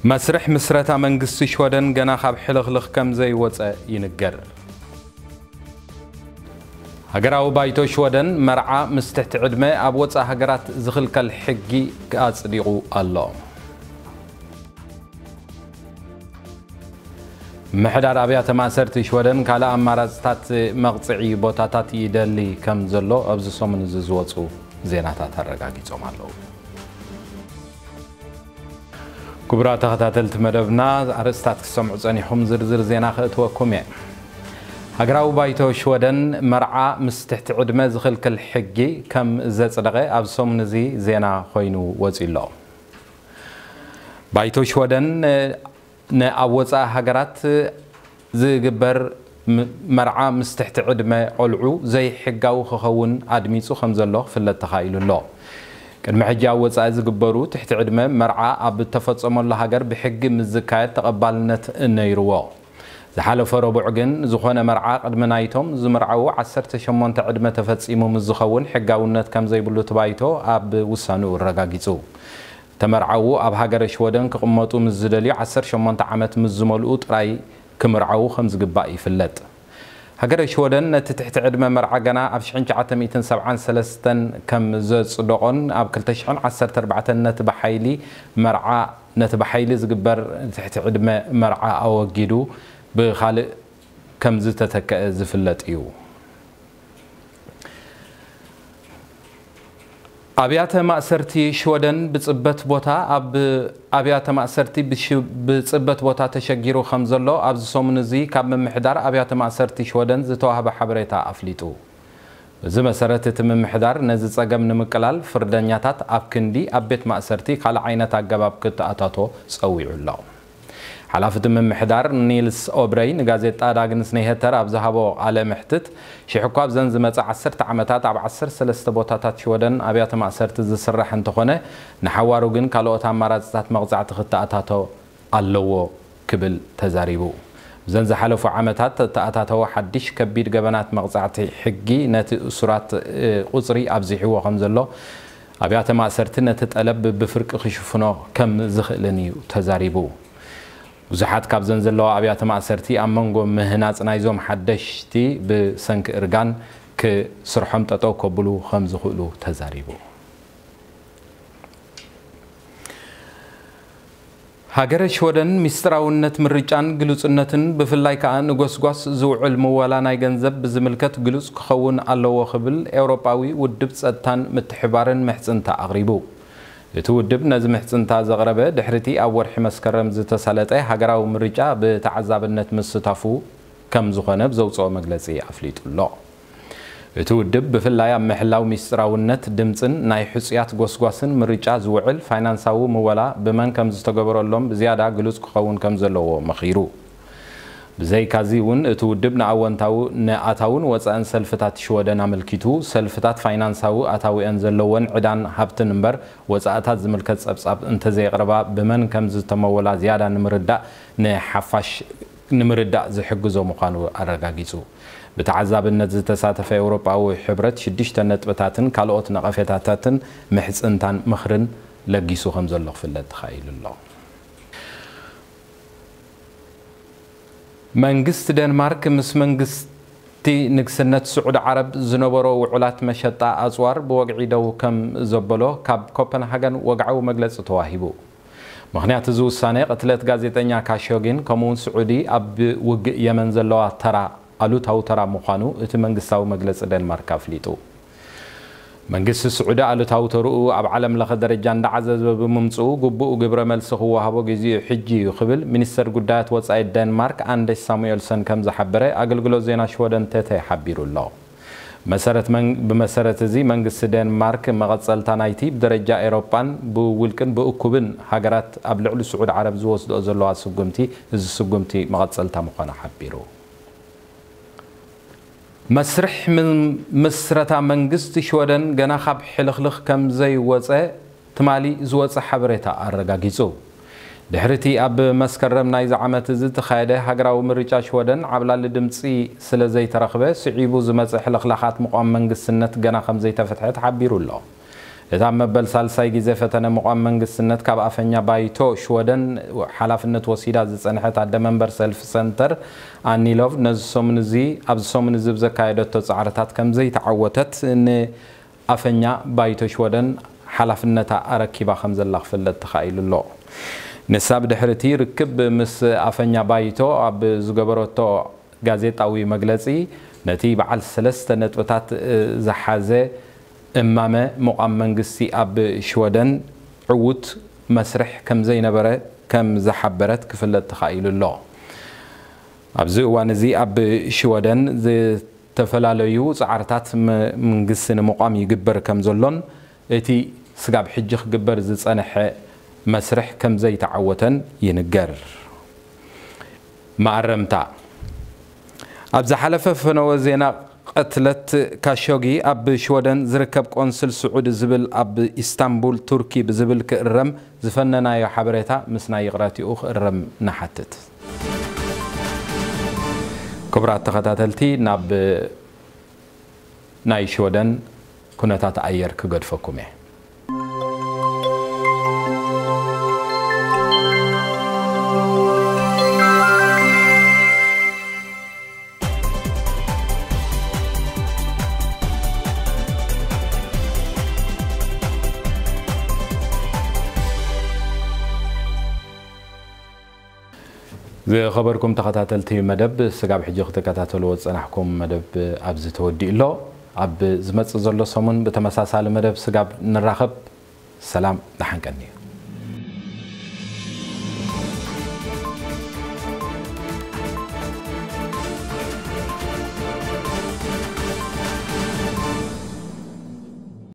መስርሕ ምስረታ መንግስቲ ሽወደን ገና ካብ ሕልኽልኽ ከም ዘይወጸ ይንገር። ሃገራዊ ባይቶ ሽወደን መርዓ ምስ ትሕቲ ዕድመ ኣብ ወጻኢ ሃገራት ዝኽልከል ሕጊ ኣጽዲቑ ኣሎ። ምሕዳር ኣብያተ ማእሰርቲ ሽወደን ካልእ ኣማራጽታት መቕጽዒ ቦታታት ይደሊ ከም ዘሎ ኣብዚ ሰሙን እዚ ዝወጹ ዜናታት ኣረጋጊጾም ኣለዉ። ክቡራት ተኸታተልቲ መደብና፣ ኣርእስታት ክሰምዑ ጸኒኹም፣ ዝርዝር ዜና ክእትወኩም እየ። ሃገራዊ ባይቶ ሽወደን መርዓ ምስ ትሕቲ ዕድመ ዝኽልክል ሕጊ ከም ዘጽደቐ ኣብ ሰሙን እዚ ዜና ኮይኑ ወጺኡ ኣሎ። ባይቶ ሽወደን ንኣብ ወጻኢ ሃገራት ዝግበር ም-፣ መርዓ ምስ ትሕቲ ዕድመ ቆልዑ ዘይሕጋዊ ክኸውን ኣድሚጹ ከም ዘሎ ክፍለጥ ተኻኢሉ ኣሎ። ቅድሚ ሕጂ ኣብ ወጻኢ ዝግበሩ ትሕቲ ዕድመ መርዓ ኣብ እተፈጸመሉ ሃገር ብሕጊ ምስ ዝካየድ ተቐባልነት ነይርዎ። ዝሓለፈ ረቡዕ ግን ዝኾነ መርዓ ቅድሚ ናይቶም ዝምርዓዉ ዓሰርተ ሸሞንተ ዕድመ ተፈጺሙ ምስ ዝኸውን ሕጋውነት ከም ዘይብሉ እቲ ባይቶ ኣብ ውሳንኡ ኣረጋጊጹ። ተመርዓዉ ኣብ ሃገረ ሽወደን ክቕመጡ ምስ ዝደልዩ ዓሰርተ ሸሞንተ ዓመት ምስ ዝመልኡ ጥራይ ክምርዓዉ ከም ዝግባእ ይፍለጥ። ሃገረ ሽወደን ነቲ ትሕቲ ዕድመ መርዓ ገና ኣብ ሽሕን ትሽዓተ ሚእትን ሰብዓን ሰለስተን ከም ዘጽደቖን ኣብ ክልተ ሽሕን ዓሰርተ ኣርባዕተን ነቲ ብሓይሊ መርዓ፣ ነቲ ብሓይሊ ዝግበር ትሕቲ ዕድመ መርዓ ኣወጊዱ ብኻልእ ከም ዝተተከአ ዝፍለጥ እዩ። ኣብያተ ማእሰርቲ ሽወደን ብጽበት ቦታ ኣብ ኣብያተ ማእሰርቲ ብሽ-፣ ብጽበት ቦታ ተሸጊሩ ከም ዘሎ ኣብዚ ሰሙን እዚ ካብ ምምሕዳር ኣብያተ ማእሰርቲ ሽወደን ዝተዋህበ ሓበሬታ ኣፍሊጡ። በዚ መሰረት እቲ ምምሕዳር ነዚ ጸገም ንምቅላል ፍርደኛታት ኣብ ክንዲ ኣብ ቤት ማእሰርቲ ካልእ ዓይነት ኣገባብ ክተኣታቶ ጸዊዑ ኣሎ። ሓላፊ እቲ ምምሕዳር ኒልስ ኦብረይ ንጋዜጣ ዳግንስ ኒሄተር ኣብ ዝሃቦ ቃለ መሕትት፣ ሽሕ እኳ ኣብዘን ዝመጻ ዓሰርተ ዓመታት ኣብ ዓሰርተ ሰለስተ ቦታታት ሽወደን ኣብያተ ማእሰርቲ ዝስራሕ እንተኾነ፣ ንሓዋሩ ግን ካልኦት ኣማራጽታት መቕጻዕቲ ክተኣታቶ ኣለዎ ክብል ተዛሪቡ። ብዘን ዝሓለፉ ዓመታት እተኣታተወ ሓድሽ ከቢድ ገበናት መቕጻዕቲ ሕጊ ነቲ እሱራት፣ እ፣ ቁጽሪ ኣብዚሕዎ ከም ዘሎ፣ ኣብያተ ማእሰርቲ ነቲ ጠለብ ብፍርቂ ክሽፍኖ ከም ዝኽእልን እዩ ተዛሪቡ። ብዙሓት ካብዘን ዘለዋ ኣብያተ ማእሰርቲ ኣብ መንጎ ምህናጽ ናይዞም ሓደሽቲ ብሰንኪ እርጋን ክስርሖም ጠጠው ከብሉ ከም ዝኽእሉ ተዛሪቡ። ሃገረ ሽወደን ሚስጥራውነት ምርጫን ግሉጽነትን ብፍላይ ከኣ ንጎስጓስ ዝውዕል ምወላ ናይ ገንዘብ ብዝምልከት ግሉጽ ክኸውን ኣለዎ ክብል ኤውሮጳዊ ውድብ ጸጥታን ምትሕባርን ምሕጽንታ ኣቕሪቡ። እቲ ውድብ ነዚ ምሕጽንታ ዘቕረበ ድሕሪቲ ኣብ ወርሒ መስከረም ዝተሳለጠ ሃገራዊ ምርጫ ብተዓዛብነት ምስታፉ ከም ዝኾነ ብዘውጽኦ መግለጺ ኣፍሊጡ ኣሎ። እቲ ውድብ ብፍላይ ኣብ ምሕላው ሚስጥራውነት ድምጽን ናይ ሕጹያት ጎስጓስን ምርጫ ዝውዕል ፋይናንሳዊ ምወላ ብመን ከም ዝተገበረሎም ብዝያዳ ግሉጽ ክኸውን ከም ዘለዎ መኺሩ። ብዘይካዚ እውን እቲ ውድብ ንኣወንታዊ ንኣታውን ወጻእን ሰልፍታት ሽወደን ኣመልኪቱ፣ ሰልፍታት ፋይናንሳዊ ኣታዊአን ዘለወን ዕዳን ሃብትን እምበር ወጻእታት ዝምልከት ጸብጻብ እንተዘየቕረባ ብመን ከም ዝተመወላ ዝያዳ ንምርዳእ ንሓፋሽ ንምርዳእ ዝሕግዞ ምዃኑ ኣረጋጊጹ። ብተዓዛብነት ዝተሳተፈ ኤውሮጳዊ ሕብረት ሽዱሽተ ነጥብታትን ካልኦት ነቐፌታታትን ምሕጽንታን ምኽርን ለጊሱ ከም ዘሎ ክፍለጥ ተኻኢሉ ኣሎ። መንግስቲ ዴንማርክ ምስ መንግስቲ ንግስነት ስዑዲ ዓረብ ዝነበሮ ውዑላት መሸጣ ኣጽዋር ብወግዒ ደው ከም ዘበሎ ካብ ኮፐንሃገን ወግዓዊ መግለጺ ተዋሂቡ። ምኽንያት እዚ ውሳኔ ቅትለት ጋዜጠኛ ካሾጊን ከምኡውን ስዑዲ ኣብ ውግእ የመን ዘለዋ ተራ ኣሉታዊ ተራ ምዃኑ እቲ መንግስታዊ መግለጺ ዴንማርክ ኣፍሊጡ። መንግስቲ ስዑዲ ኣሉታዊ ተርኡ ኣብ ዓለም ለኸ ደረጃ እንዳዓዘዘ ብምምጽኡ ግቡእ ግብረ መልሲ ክወሃቦ ግዚኡ ሕጂ እዩ ክብል ሚኒስተር ጉዳያት ወጻኢ ዴንማርክ ኣንደሽ ሳሙኤልሰን ከም ዝሓበረ ኣገልግሎት ዜና ሽወደን ቴቴ ሓቢሩ ኣሎ። መሰረት መን-፣ ብመሰረት እዚ መንግስቲ ዴንማርክ መቐጸልታ ናይቲ ብደረጃ ኤሮጳን ብውልቅን ብእኩብን ሃገራት ኣብ ልዕሊ ስዑዲ ዓረብ ዝወስድኦ ዘለዋ ስጉምቲ፣ እዚ ስጉምቲ መቐጸልታ ምዃኑ ሓቢሩ። መስርሕ ም-፣ ምስረታ መንግስቲ ሽወደን ገና ካብ ሕልኽልኽ ከም ዘይወጸ ትማሊ ዝወጸ ሓበሬታ ኣረጋጊጹ። ድሕሪቲ ኣብ መስከረም ናይዚ ዓመት እዚ ዝተኻየደ ሃገራዊ ምርጫ ሽወደን ዓብላሊ ድምጺ ስለ ዘይተረኽበ፣ ስዒቡ ዝመጸ ሕልኽላኻት ምቋም መንግስትነት ገና ከም ዘይተፈትሐ ተሓቢሩ ኣሎ። እታ ኣብ መበል ሳልሳይ ግዜ ፈተነ ምቋም መንግስትነት ካብ ኣፈኛ ባይቶ ሽወደን ሓላፍነት ወሲዳ ዝጸንሐት ኣደ መንበር ሰልፊ ሰንተር ኣኒ ሎቭ፣ ነዚ ሰሙን እዚ፣ ኣብዚ ሰሙን እዚ ብዘካየደቶ ጻዕርታት ከም ዘይተዓወተት ንኣፈኛ ባይቶ ሽወደን ሓላፍነታ ኣረኪባ ከም ዘላ ክፍለጥ ተኻኢሉ ኣሎ። ንሳ ብድሕሪ እቲ ርክብ ምስ ኣፈኛ ባይቶ ኣብ ዝገበረቶ ጋዜጣዊ መግለጺ፣ ነቲ በዓል ሰለስተ ነጥብታት ዝሓዘ እማመ ምቋም መንግስቲ ኣብ ሽወደን ዕዉት መስርሕ ከም ዘይነበረ ከም ዝሓበረት ክፍለጥ ተኻኢሉ ኣሎ። ኣብዚ እዋን እዚ ኣብ ሽወደን ዝተፈላለዩ ጻዕርታት መ-፣ መንግስቲ ንምቋም ይግበር ከም ዘሎን እቲ ስጋብ ሕጂ ክግበር ዝጸንሐ መስርሕ ከም ዘይተዓወተን ይንገር። መኣረምታ። ኣብ ዝሓለፈ ፈነወ ዜና፣ ቅትለት ካሾጊ ኣብ ሽወደን ዝርከብ ቆንስል ስዑዲ ዝብል ኣብ ኢስታንቡል ቱርኪ ብዝብል ክእረም ዝፈነናዮ ሓበሬታ ምስ ናይ ይቕረቲኡ ክእረም ንሓትት። ክቡራት ተኸታተልቲ፣ ናብ ናይ ሽወደን ኩነታት ኣየር ክገድፈኩም እየ። ዝኸበርኩም ተኸታተልቲ መደብ፣ ስጋብ ሕጂ ክትከታተልዎ ዝጸናሕኩም መደብ ኣብዚ ተወዲኡ ኣሎ። ኣብ ዝመጽእ ዘሎ ሰሙን ብተመሳሳሊ መደብ ስጋብ ንራኸብ፣ ሰላም ደሓን ቀንዩ።